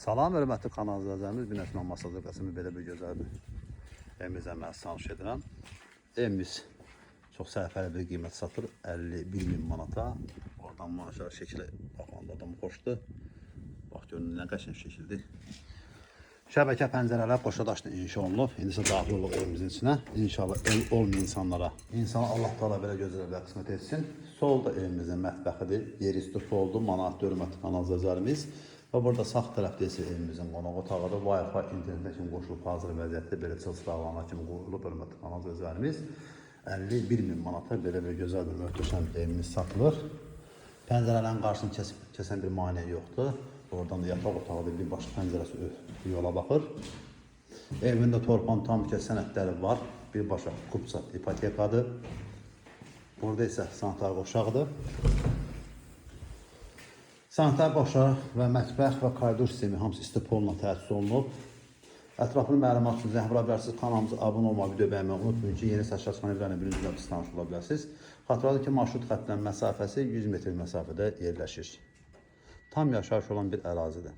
Salam, hörmətli kanal izləyicilərimiz. Bir nəfər masada qasımı belə bir gözəl bir evimizlə mən tanış edirəm. Evimiz çox sərfəli bir qiymət satılır, 51 min manata. Oradan maşallah şəklə baxanda adam xoşdur. Bax görün nə qəşəng şəkildir. Şəbəkə pəncərələr qoşa daşla inşa olunub. İndi isə daxil olduq evimizin içinə. İnşallah ev olmayan insanlara, insana Allah Taala belə gözəl evlər qismət etsin. Solda evimizin mətbəxidir. Yer üstü poldur, manat hörmətli kanal izləyicilərimiz. Və burada sağ tərəfdə isə evimizin qonaq otağıdır. Wi-Fi internetə kimi qoşulub hazır vəziyyətdə belə çılçıraqlarına kimi qoyulub hörmətli kanal izləyicilərimiz. 51 min manata belə bir gözəl bir möhtəşəm evimiz satılır. Pəncərələrin qarşısını kəsən bir maneə yoxdur. Oradan da yataq otağıdır, bir başqa pəncərəsi yola baxır. Evində torpağın tam ki sənədləri var. Birbaşa kupça ipotekadır. Burada isə sanitar qovşağıdır. Sanitar qovşağı və mətbəx və koridor sistemi hamısı istipolla təchiz olunub. Ətraflı məlumat üçün zəng vura bilərsiniz. Kanalımıza abunə olmağı, video bəyənməyi unutmayın ki, yeni satışa çıxan evlərlə birinci növbədə tanış ola bilərsiniz. Xatırladım ki, marşrut xəttindən məsafəsi 100 metr məsafədə yerləşir. Tam yaşayış olan bir ərazidir.